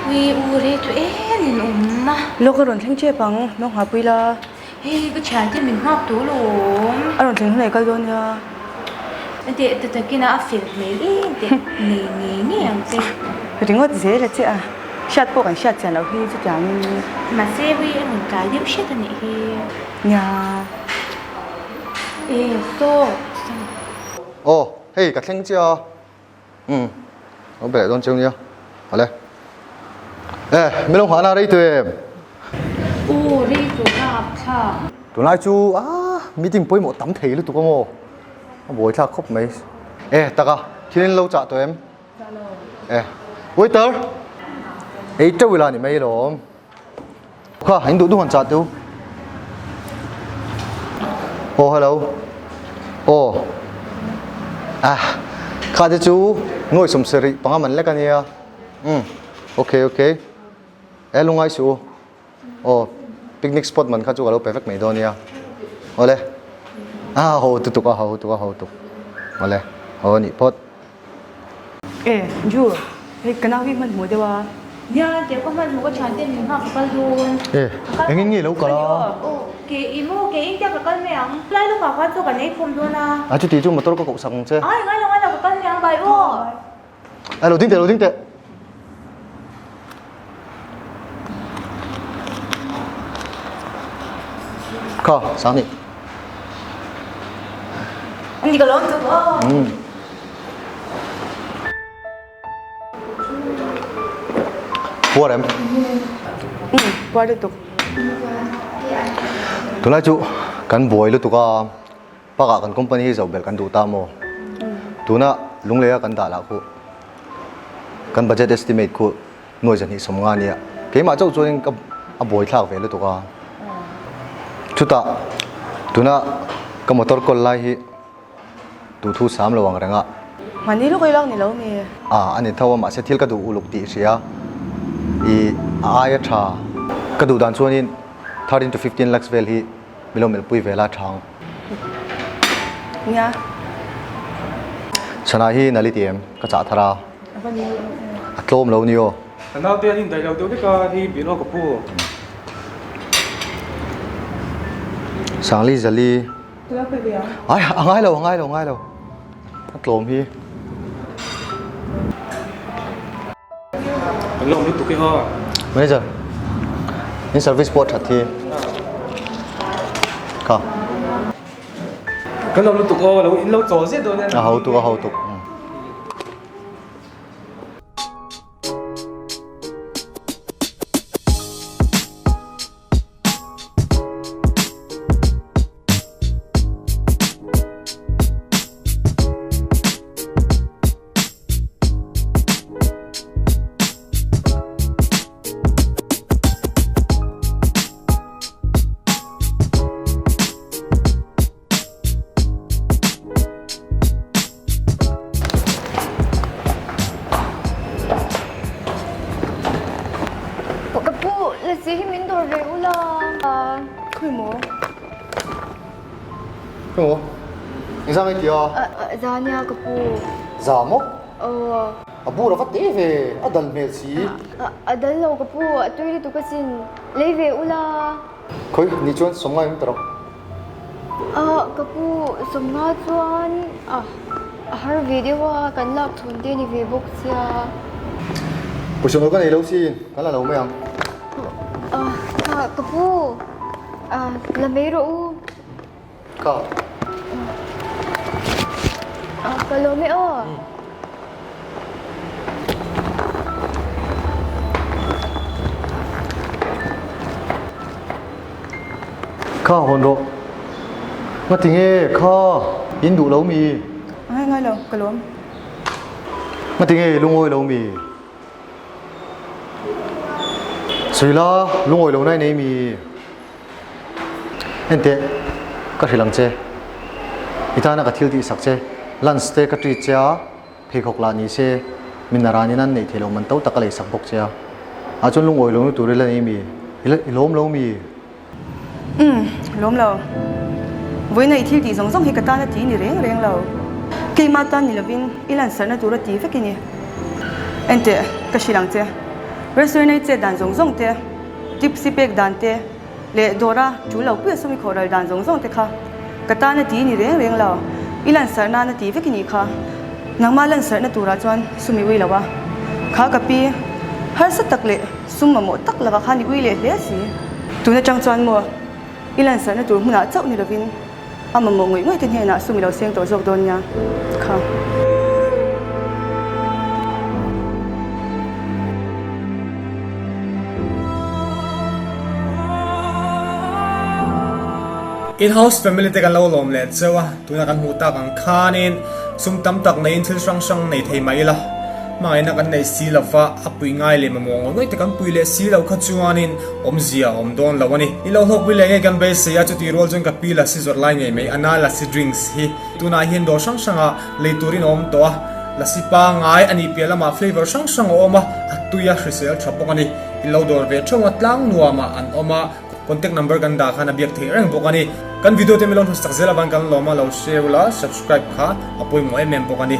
Ui u rei chu em in awm a. Lawk a rawn thleng tep ang, lo nghahpui la. Hei ka thiante min nghak tur lawm. A rawn thleng hnai kal dawn nia. Teh ta takin a fel hmel em teh nei ngei ngei ang che. Ringawt zel a che a, hriat pawh kan hriat chian loh hi chutiangin. Mahse ui a rawn tlai deuh hret a nih hi. Nia. E saw. Aw hei ka thleng chiah a. Umm lo be leh dawn chiang nia awle e min lo nghah na rei tu em? Aw rei tawh lak thlak. Tunlai chu ah meeting pawimawh tam thei lutuk ang aw a buai thlak khawp mai e taka thil in lo chah tawh em? Chah lo. E waiter ei teuh ila ni mai lawm. Kha in duh duh han chah teu. Aw hello. Aw. Ah kha te chu nuai sawm sarih panga man lek ania. Um okay okay. E lungai suh u. Aw picnic spot man kha chu ka lo pe vek mai dawn nia. Awle. Ah ho tu tuk a ho tuk a ho tuk. Awle ho nih phawt. E, Ju, hei ka nau hi hmanhmawh deuh a. Nia, tiang ka hmanhmawh ka thian ten min nghak ka kal dawn. E, engin nge lo kal a? Aw, ke i maw, ke in tiang ka kal mai ang. Lai lawkah khan chaw kan ei khawm dawn a. A chuti chu motor ka koh sak ang che. Ai, ngai lo, ngai lo, ka kal mai ang, bai aw. E, lo ding teh, lo ding teh. Kha, sang ni. Ani ka lawm tuk aw. Mm. Puar em? Mm, puar lutuk. Tunlai chu kan buai lutuk a, pakah kan company hi zoh belh kan duh ta maw? Tuna Lungleia kan dah lah khu kan budget estimate khu nuai zahnih 50 ania. Keimah chauh chuanin ka a buai thlak ve lutuk a. Chutah tuna ka motor kawl lai hi tu thu sam lo ang reng a. Mahni lawk ei lak ni lo mi? A a ni tho a mahse thil ka duh uluk tih hria i a aia tha ka duh dan chuanin 13 to 15 lakhs vel hi mi lo melhpui ve la tha ang. Nia. Chhana hi nali ti em? Ka chah thar a. A tlawm lo ni aw. Ka naute an indaih lo deuh vek a, hei bial aw ka pu. Sangli Zali. Ai a ngai lo a ngai lo a ngai lo. A tlawm hi. Kan lawm lutuk e aw. Manager, in service pawh that hi. Kha. Kan lawm lutuk aw, lo in lo chawl zet dawn nia. A ho tuk a ho tuk. Ka pu, lasi hi min dawr ve ula. Khawi maw? Khawi maw? Engzah nge tia? Za nia ka pu. Za maw? Aw. A bur a va te ve, a dal hmel si. A dal lo ka pu, a tui lutuk asin. Lei ve ula. Khawi, ni chuan sawmngai awm ta rawh. Ah ka pu sawmnga chuan ah a har ve deuh a kan lak chhawn te ni ve bawk sia. Pawisa nawl ka nei lo sin kan la lo mai ang. Ah kha ka pu ah la mai rawh u. Kha. Ah ka lawm e aw. Kha hawn rawh. Ngati nge kha in duh lo mi? Ngai ngai lo, ka lawm. Ngati nge lungawi lo mi? Sawi la, lungawi lo nai nei mi? Enteh, ka hrilh ang che. I tana ka thil tih sak che. Lunch te ka treat che a, pheikhawk lah ni se, min aran in an neih theih loh man to tak a lei sak bawk che a. Ah chuan lungawi lo na tur i la nei mi? I lawm lo mi? Umm, lawm lo. Vawiina i thil tih zawng zawng hi ka tan a ti ni reng reng lo. Keimah tan ni lovin i lansarhna tur a ti vek i ni. Enteh, ka hrilh ang che. Restaurant a i chet dan zawng zawng te, tips i pek dan te leh dawra tul lo puia sum i khawh ral dan zawng zawng te kha ka tan a ti ni reng reng lo. I lansarh nan a ti vek i nih kha. Nangmah lansarhna turah chuan sum i ui lo a. Kha ka pi, harsa tak leh sum mamawh tak lakah khan i ui leh hle si. Tun atang chuan maw i lansarhna tur hmunah chauh ni lovin A mamawh ngawih ngawih te hnenah sum i lo seng tawh zawk dawn nia kha. In-house family te kan lo lawm leh cheu a, tuna kan hmuh tak ang khanin sum tam tak neiin thil hrang hrang nei thei mah ila, hmangaihna kan nei si lo va, a pui ngai leh mamawh ngawih ngawih te kan pui leh si lo kha chuanin Awmzia a awm dawn lo a ni. I lo hlawkpui leh ngei kan beisei a, chutih rual chuan ka pi lassi zawrh lai ngei mai Ana Lassi Drinks hi tunah hian dawr hrang hrangah lei turin a awm tawh a, lassi pangai a nih piah lamah flavour hrang hrang a awm a, a tui a hrisel tha bawk a ni. I lo dawr ve theuh a, tlang nuamah an awm a, contact number kan dah khan a biak theih reng bawk a ni. Kan video te mi lo hnusak zel avang kan lawm a, lo share ula, subscribe kha a pawimawh em em bawk a ni.